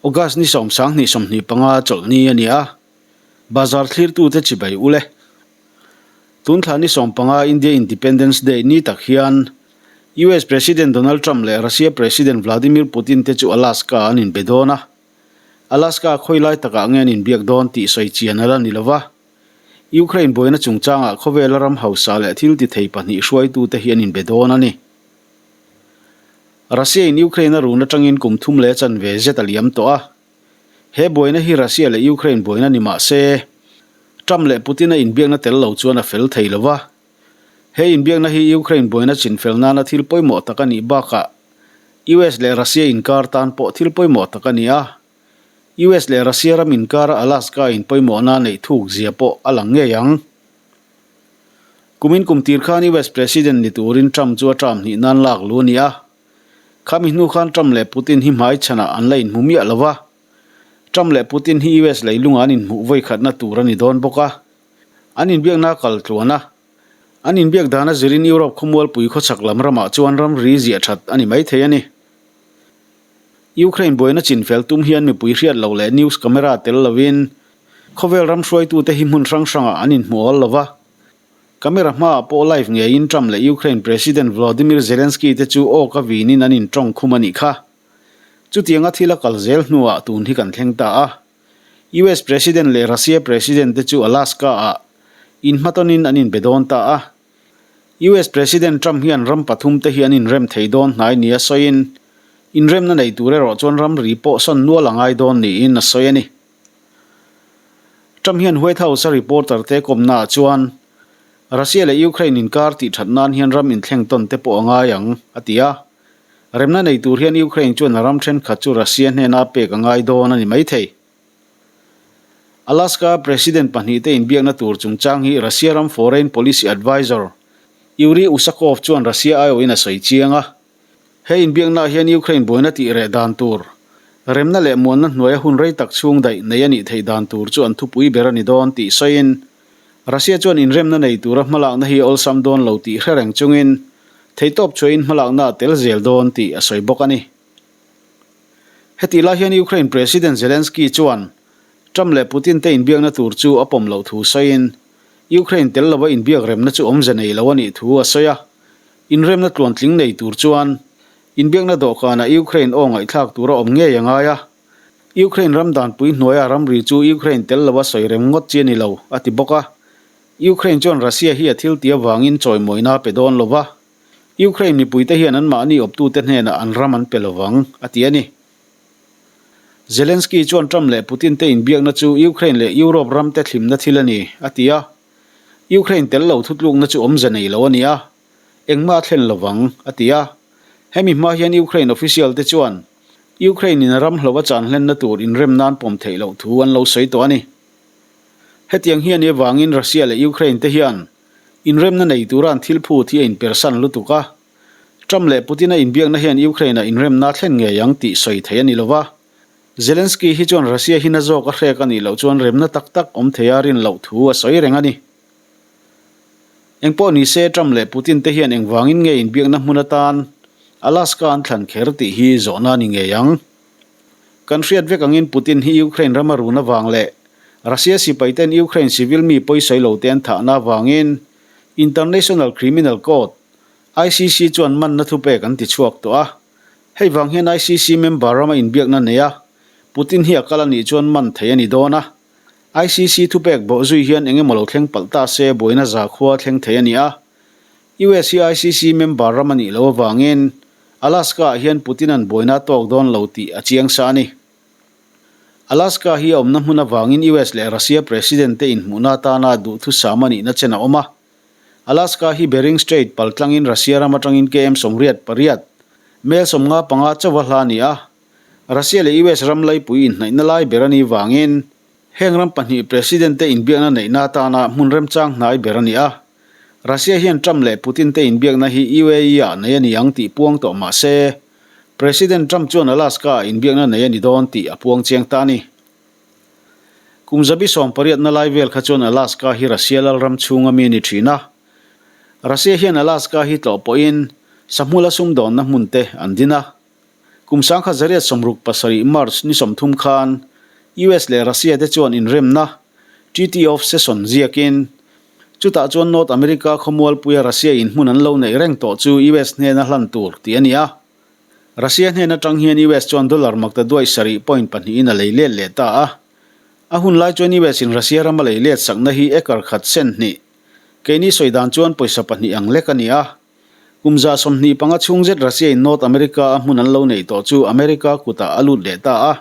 August ni 10 25 chawlhni a ni a, bazar thlirtute chibai ul e. Tun thla ni 15 India Independence Day ni tak hian US President Donald Trump leh Russia President Vladimir Putin te chu Alaska an inbe dawn a. Alaska khawi lai takah nge an inbiak dawn tih sawi chian a la ni lova. Ukraine buaina chungchangah khawvela ram hausa leh thil tithei pahnih hruaitute hi an inbe dawn a ni. Russia in Ukraine a run atangin kum thum leh chanve zet a liam tawh a. He buaina hi Russia leh Ukraine buaina ni mah se, Trump leh Putin a inbiakna tel lo chuan a fel thei lo va. He inbiakna hi Ukraine buaina chinfel nana thil pawimawh tak a nih bakah US leh Russia inkar tan pawh thil pawimawh tak a ni a. US leh Russia ram inkara Alaska in pawimawhna neih thuk zia pawh a lang ngei ang. Kumin kum tir khan US President ni turin Trump chu a term hnih nan lak lu a ni a. Khami hnu khan Trump leh Putin hi hmai chhanah an la inhmu miah lo va. Trump leh Putin hi US leilungah an inhmuh vawikhatna tur a ni dawn bawk a. An inbiakna a kal tluan a. An inbiak dana zirin Europe khawmualpui khawchhak lam ramah chuan ramri ziah that a ni maithei a ni. Ukraine buaina chinfel tum hian mipui hriat loh leh news camera tel lovin khawvel ram hruaitute hi hmun hrang hrangah an inhmu awl lo va. Camera hmaah pawh live ngeiin Trump leh Ukraine President Volodymyr Zelensky te chu aw ka vinin an intawng khum a nih kha. Chutianga thil a kal zel hnuah tun hi kan thleng ta a. US President leh Russia President te chu Alaska ah inhmatawnin an inbe dawn ta a. US President Trump hian ram pathum te hi an inrem thei dawn hnai nia sawiin, inremna nei tur erawh chuan ramri pawh sawn nual a ngai dawn niin a sawi a ni. Trump hian White House a reporter te kawmna ah chuan Russia leh Ukraine inkar tih that nan hian ram inthleng tawn te pawh a ngai ang, a ti a. Remna nei tur hian Ukraine chuan a ram thenkhat chu Russia hnena pek a ngai dawn a ni maithei. Alaska President pahnihte inbiakna tur chungchang hi Russia ram Foreign Policy Advisor Yuri Ushakov chuan Russia aiawhin a sawi chiang a. He inbiaknaah hian Ukraine buaina tih reh dan tur, remna leh muanna hnuaia hun rei tak chhung daih nei a nih theih dan tur chu an thupui ber a ni dawn tih sawiin Russia chuan inremna nei tura hmalakna hi a awlsam dawn lo tih hre reng chungin theihtawp chhuahin hmalakna a tel zel dawn tih a sawi bawk a ni. Hetih lai hian Ukraine President Zelensky chuan Trump leh Putin te inbiakna tur chu a pawm loh thu sawiin Ukraine tel lova inbiak remna chu awmze nei lo a nih thu a sawi a. Inremna tluantling nei tur chuan inbiakna dawhkanah Ukraine aw ngaihthlak tur a awm ngei a ngai a. Ukraine ram danpui hnuaia ramri chu Ukraine tel lova sawi rem ngawt chi a ni lo, a ti bawk a. Ukraine chuan Russia hi a thil ti avangin chawimawina a pe dawn lo va, Ukraine mipuite hian anmahni awptute hnenah an ram an pe lo vang, a ti a ni. Zelensky chuan Trump leh Putin te inbiakna chu Ukraine leh Europe ramte thlimna thil a ni, a ti a. Ukraine tel lo thutlukna chu awmze nei lo a ni a, engmah a thlen lo vang, a ti a. Hemi hma hian Ukraine official te chuan Ukraine in a ram hlo a chan hlenna tur inrem nan pawm theih loh thu an lo sawi tawh a ni. Hetiang hian i avangin Russia leh Ukraine te hian inremna nei tura an thil phut hi a inpersan lutuk a. Trump leh Putin a inbiakna hian Ukraine-ah inremna a thlen ngei ang tih sawi theih a ni lo va. Zelensky hi chuan Russia hi na zawk a hrek a nih loh chuan remna tak tak awm thei a rin loh thu a sawi reng a ni. Engpawh ni se Trump leh Putin te hian engvangin nge inbiakna hmun atan Alaska an thlan kher tih hi zawhna a ni ngei ang. Kan hriat vek angin Putin hi Ukraine rama run avang leh Russia sipaiten Ukraine civil mi pawisawi lo te an thahna avangin International Criminal Court, ICC, chuan manna thupek an ti chhuak tawh a. Hei vang hian ICC member rama inbiakna nei a, Putin hi a kal a nih chuan man thei a ni dawn a. ICC thupek bawh zui hian eng emaw lo thleng palh ta se buaina zakhua thleng thei a ni a. US hi ICC member ram a nih loh avangin Alaska ah hian Putin-a'n buaina a tawk dawn lo tih a chiang sa a ni. Alaska hi a awmna hmun avangin US leh Russia President te inhmuhna atana duhthusam a nihna chen a awm a. Alaska hi Bering Strait pal tlangin Russia ram atangin KM 88, mel 55 chauha hla a ni a. Russia leh US ram laipui inhnaihna lai ber a nih vangin heng ram pahnih President te inbiakna neihna atana hmun remchang hnai ber a ni a. Russia hian Trump leh Putin te inbiakna hi UAE ah nei a ni ang tih puang tawh mah se, President Trump chuan Alaska ah inbiakna nei a ni dawn tih a puang chiang ta a ni. Kum zabi sawmpariatna lai vel kha chuan Alaska hi Russia lalram chhunga mi a ni thin a. Russia hian Alaska hi tlawh pawhin sahmula sumdawnna hmun te an din a. Kum 1967 March ni 30 khan US leh Russia te chuan inremna, Treaty of Cession, ziakin, chutah chuan North America khawmualpuia Russia in hmun an lo neih reng tawh chu US hnena hlan tur tih a ni a. Russia hnen atang hian US chuan dollar makta duai sarih point pahnihin a lei let leh ta a. A hun lai chuan US in Russia rama lei let sakna hi acre khat sen hnih, keini sawi dan chuan pawisa pahnih ang lek a ni a. Kum 25 chhung zet Russia in North America a hmun an lo neih tawh chu America kutah a lut leh ta a.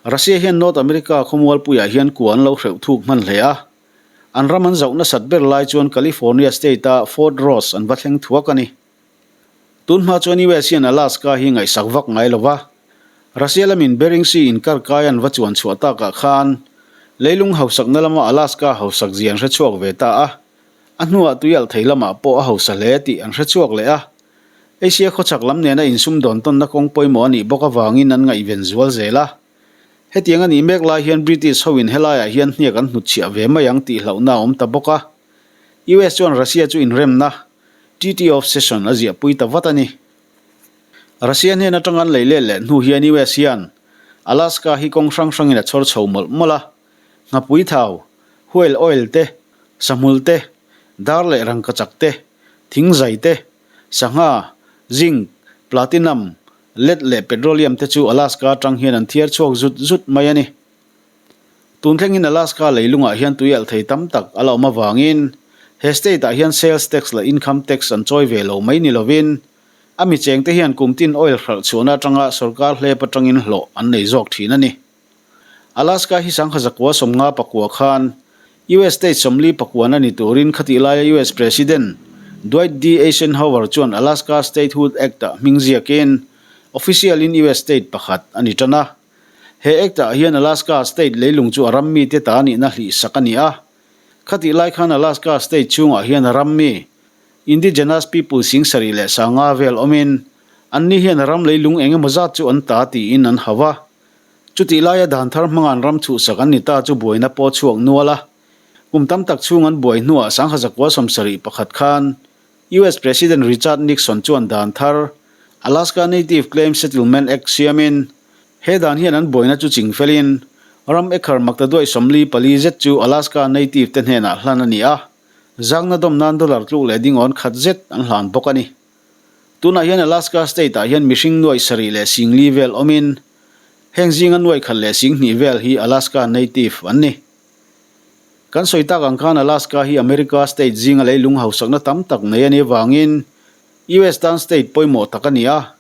Russia hian North America khawmualpuiah hian kua an lo hreuh thuk hman hle a. An ram an zauh nasat ber lai chuan California state a Fort Ross an va thleng thuak a ni. Tun hma chuan US hian Alaska hi ngaihsak vak ngai lo va. Russia lamin Bering Sea inkar kai an va chuan chhuah takah khan leilung hausakna lama Alaska hausak zia an hre chhuak ve ta a. A hnuah tuialh thei lamah pawh a hausa hle tih an hre chhuak leh a. Asia khawchhak lam nena insumdawn tawnna kawng pawimawh a nih bawk avangin an ngaihven zual zel a. Hetiang a nih mek lai hian British hoin helaiah hian hniak an hnutchhiah ve mai ang tih hlauhna a awm ta bawk a. US chuan Russia chu inremna, Treaty of Cession, a ziahpui ta vat a ni. Russia hnen atanga an lei let leh hnu hian US hian Alaska hi kawng hrang hrangin a chhawr chho mawlh mawlh a. Nghapui thau, whale oil te, sahmul te, dar leh rangkachak te, thingzai te, sangha, zinc, platinum, lead leh petroleum te chu Alaska atang hian an thiar chhuak zut zut mai a ni. Tun thlengin Alaska leilungah hian tuialh thei tam tak a la awm avangin he state ah hian sales tax leh income tax an chawi ve lo mai ni lovin a mi chengte hian kum tin oil hralh chhuahna atanga sorkar hlep atangin hlawh an nei zawk thin a ni. Alaska hi 1959 khan US state 44 na ni turin khatih laia US President Dwight D. Eisenhower chuan Alaska Statehood Act-ah hming ziakin official-in US state pakhat a ni tan a. He Act-ah hian Alaska state leilung chu a ram mite ta nihna hlihsak a ni a. Khatih lai khan Alaska state chhungah hian a ram mi, Indigenous people 75 vel awmin anni hian a ram leilung engemaw zat chu an ta tiin an hau a. Chutih laia dan thar hmanga an ram chhuhsak an ni ta chu buaina pawh chhuak nual a. Kum tam tak chhung an buai hnuah 1971 khan US President Richard Nixon chuan dan thar Alaska Native Claim Settlement Act siamin he dan hian an buaina chu ching felin ram acre maktaduai 44 zet chu Alaska Native te hnenah hlan a ni a, zangna dawm nan dollar tluk leh dingawn khat zet an hlan bawk a ni. Tunah hian Alaska State ah hian mihring nuai sarih leh singli vel awmin heng zinga nuai khat leh singhnih vel hi Alaska Native an ni. Kan sawi tak ang khan Alaska hi America state zinga leilung hausakna tam tak nei a nih avangin US tan state pawimawh tak a ni a.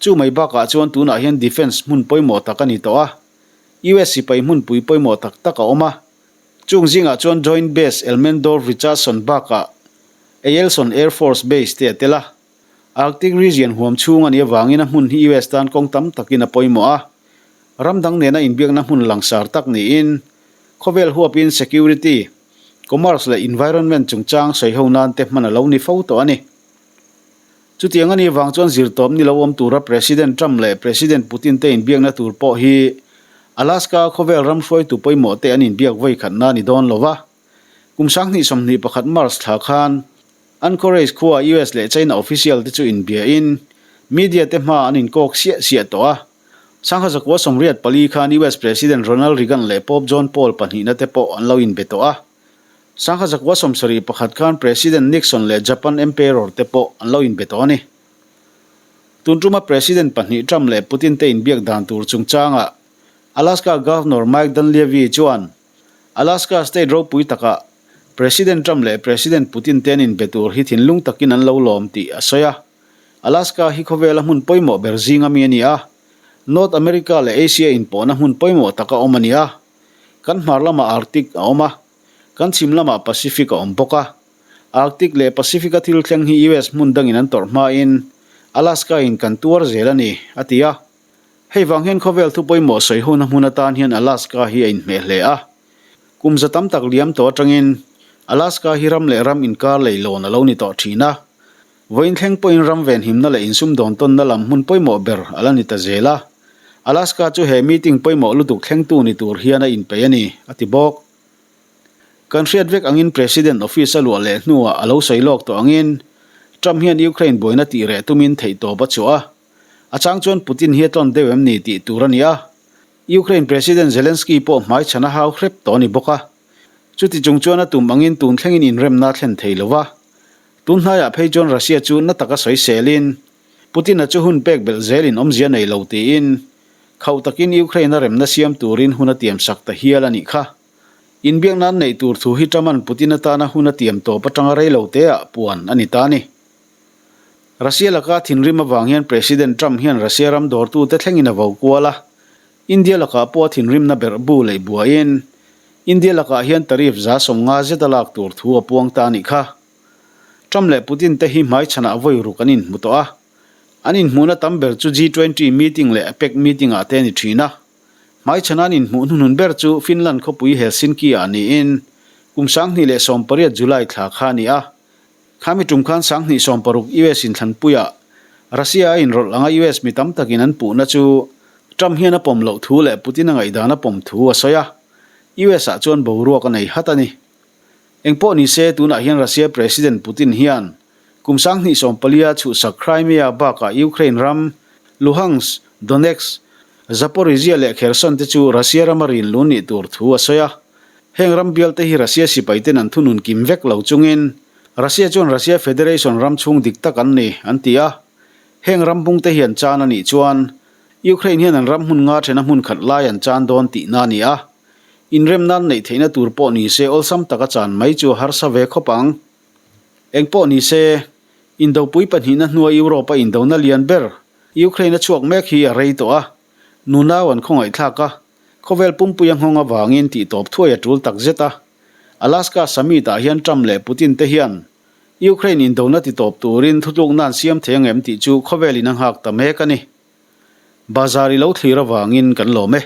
Chu mai bakah chuan tunah hian defence hmun pawimawh tak a ni tawh a. US sipai hmunpui pawimawh tak tak a awm a. Chung zingah chuan Joint Base Elmendorf-Richardson bakah Eielson Air Force Base te a tel a. Arctic region huam chhung a nih avangin a hmun hi US tan kawng tam takin a pawimawh a. Ram dang nena inbiakna hmun langsar tak niin khawvel huapin security, commerce leh environment chungchang sawiho nan te hman a lo ni fo tawh a ni. Chutiang a nih vang chuan zirtawp ni lo awm tura President Trump leh President Putin te inbiakna tur pawh hi Alaska khawvel ram hruaitu pawimawh te an inbiak vawi khatna a ni dawn lo va. Kum 2021 March thla khan Anchorage khuaa US leh China official te chu inbiain media te hma an inkawk siah siah tawh a. 1984 khan US President Ronald Reagan leh Pope John Paul pahnihna te pawh an lo inbe tawh a. 1971 khan President Nixon leh Japan Emperor te pawh an lo inbe tawh a ni. Tun tuma President pahnih Trump leh Putin te inbiak dan tur chungchangah Alaska Governor Mike Dunleavy chuan Alaska state ropui takah President Trump leh President Putin te an inbe tur hi thinlung takin an lo lawm tih a sawi a. Alaska hi khawvela hmun pawimawh ber zinga mi a ni a, North America leh Asia inpawhna hmun pawimawh taka awm a ni a. Kan hmar lamah Arctic a awm a, kan chhim lamah Pacific a awm bawk a. Arctic leh Pacific-a thil thleng hi US hmun dangin an tawrh hmain Alaska-in kan tuar zel a ni, a ti a. Hei vang hian khawvel thu pawimawh sawi huna hmun atan hian Alaska hi a inhmeh hle a. Kum za tam tak liam tawh atangin Alaska hi ram leh ram inkar leilawn a lo ni tawh thin a. Vawiin thleng pawhin ram venhimna leh insumdawn tawnna lam hmun pawimawh ber a la ni ta zel a. Alaska chu he meeting pawimawh lutuk thlengtu ni tur hian a inpeih a ni, a ti bawk. Kan hriat vek angin President office a luah leh hnuah a lo sawi lawk tawh angin Trump hian Ukraine buaina tih reh tumin theihtawp a chhuah a. A chang chuan Putin hi a tlawn deuh em ni tih tur a ni a. Ukraine President Zelensky pawh hmaichhan a hau hrep tawh a ni bawk a. Chuti chung chuan a tum angin tun thlengin inremna a thlen thei lo va. Tun hnaiah phei chuan Russia chu na taka sawiselin Putin-a chu hun pek belh zelin awmzia nei lo tiin khauh takin Ukraine-a remna siam turin hun a tiamsak ta hial a nih kha. Inbiakna an neih tur thu hi Trump-a'n Putin atana hun a tiam tawp atanga rei lo teah puan a ni ta a ni. Russia laka thinrim avang hian President Trump hian Russia ram dawrtute thlengin a vo kual a, India lakah pawh a thinrimna berh bu leh buaiin India lakah hian tariff 150 zet a lak tur thu a puang ta a nih kha. Trump leh Putin te hi hmaichhanah vawi ruk an inhmu tawh a, an inhmuhna tam ber chu G20 meeting leh APEC meeting ah te a ni thin a. Hmaichhana an inhmuh hnuhnun ber chu Finland khawpui Helsinki ah niin kum 2018 July thla kha a ni a. Khami tum khan 2016 US inthlanpuiah Russia a inrawlh anga US mi tam takin an puhna chu Trump hian a pawm loh thu leh Putin a ngaihdan a pawm thu a sawi a, US ah chuan boruak a nei hat a ni. Engpawh ni se tunah hian Russia President Putin hian kum 2014 a chhuhsak Crimea bakah Ukraine ram Luhansk, Donetsk, Zaporizhzhia leh Kherson te chu Russia rama rinlun nih tur thu a sawi a. Heng ram bialte hi Russia sipaiten an thunun kim vek lo chungin Russia chuan Russia Federation ram chhung dik tak an ni, an ti a. Heng ram bungte hi an chan a nih chuan Ukraine hian an ram hmun nga thena hmun khat lai an chan dawn tihna a ni a. Inrem nan neih theihna tur pawh ni se awlsam taka chan mai chu a harsa ve khawp ang. Eng pawh ni se, Indopui pahnihna hnua Europe-a indona lian ber Ukraine a chhuak mek hi a rei tawh a, nunau an khawngaihthlak a, Khawvel pumpuia nghawng avangin tihtawp thuai a tul tak zet a. Alaska summit ah hian Trump leh Putin te hian Ukraine indona titawp turin thutlukna an siam thei angem tih chu khawvelin a nghak ta mek a ni. Bazar i lo thlir avangin kan lawm e.